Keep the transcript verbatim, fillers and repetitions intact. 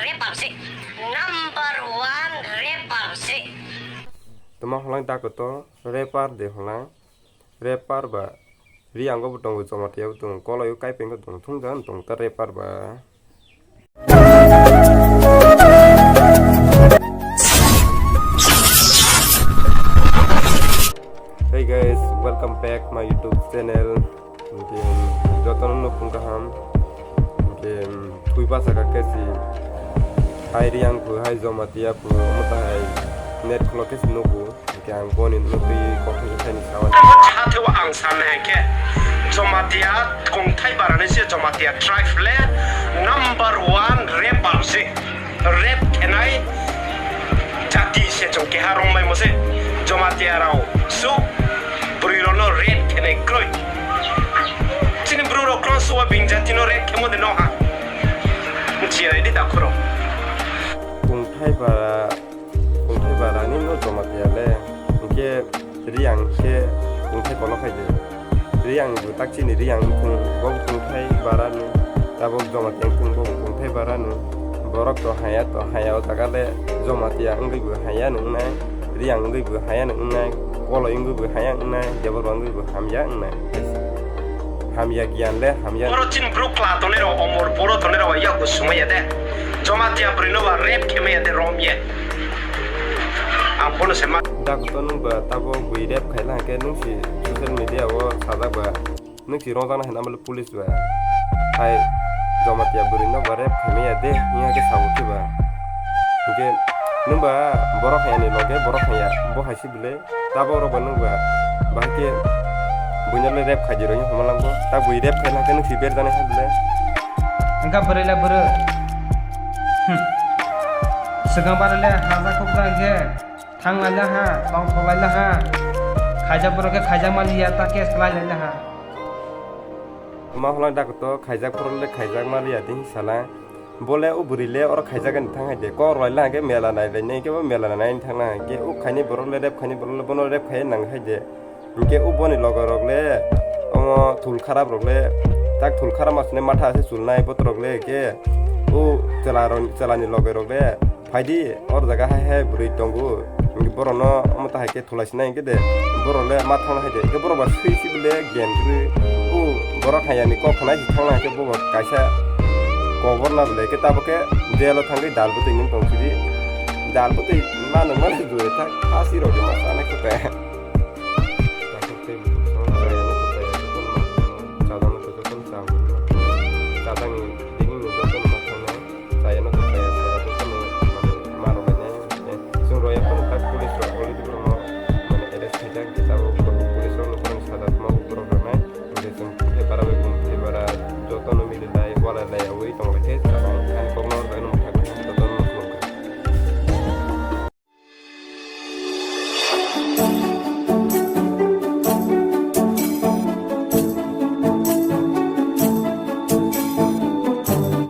Rapper se. Number one rapper se. Tamo hwnlang dakoto rapper de hwnlang. Rapper ba Riyango bo tongo, Jamatia bo tongo, Koloio Kaipeng bo tongo, thung jani tongo ta rapper ba. Hey guys, welcome back my YouTube channel. Jotono nukung kaham. Thui basa ka kesi. Hai Riyang phu, hai Jamatia phu, omo tahai net khulok kesi nugu. Hingke ang boni nugui kothai thaini sawan. Hatheo ang sanna hingke Jamatia kongthai barani se Jamatia tribe le number one rapper se. Rap khenai jati se chong keha rong mai mo se Jamatia rao su bwrwi rok no rap khenai kroi. Chini bru rok kron suwa bing jati no rap khemo de no ha. Chirai di dakhuro. Kongthai bara Kungthai barani no Jamatia le, hingke Riyang khe kungthai kono phaidi. Riyang bo tak chini Riyang wngthung, bo bo kungthai barani, tabok Jamatia wngthung, bo bo kungthai barani. Borok to haya to haya o jaga le Jamatia wngwi bo haya nungnai, Riyang wngwi bo haya nungnai, Koloi wngwi bo haya wngnai, Debor wngwi bo hamya wngnai. Hamya giyan le hamya. Oro chin bru kla tonero, omor puro tonero, yaku sumaya de. Jamatia bwrwi no ba rap khemaya de rom ye. Ang bono se ma. Dakoto nung ba tabo bui rap khaila hwnkhe nung si social media o sajak ba. Nung si rojak na hwnna bole police ba. Hai Jamatia bwrwi no ba rap khaimaya de hiya khe sabo khe ba. Hwnkhe nung ba borok hayani loge borok haya bo hai si bole. Tabo rok ba nung ba. Bahai khe buino le rap khaidi roi hwnma langbo. Ta bui rap khaina khe nung si ber jani hai bole. Engka bwrwi le bwrwi. Hmm. Swkang bara le haja khukra khe thang lai la ha, tong thok lai la ha. Khaijak borok khe khaijak mali ya ta case khlai lai la ha. Ma hwnla dak to khaijak borok le khaijak mali ya di sala. Bole o bwrwi le oro khaijak ani thang hai de. Kok rwlai lang khe mela nai lai nai khe bo mela nai nai thang lang khe o khaini borok le rep khaini borok le bono rep khai nang hai de. Hwnkhe o boni logo rok le omo thul kharap rok le tak thul kharap ma sene matha se chul nai boto rok le khe o chela rok chela ni loge rok le phaidi or jaga hai hai bwrwi tongo. Hwnkhe borok no omo ta hai khe thulai sinai hwnkhe de borok le ma thang hai de hwnkhe borok ba swi swi bole gen kwrwi o borok hai ani kok khna thang hai khe bo ba kaisa kobor na bole khe tabo khe jail o thangwi dal bwtwi nung tong sidi dal bwtwi ma nung ma nung joi thang phasi rok ma sana khe te. Chajak tei bukhuk song chayano to chaya jotono ma thangno, chajak no to jotono cham. Chajak ni digi ni jotono ma thangno, chayano to chaya sara jotono mane ma rwbainai. Chwng rwya phano tak police rok already borokno mane arrest khaijak, je tabuk police rokno borokni saja tongma borok rwnai. Hwnkhe chwng khe bara bai bumthai bara jotono mililai walai laiyaui tonglaikhe.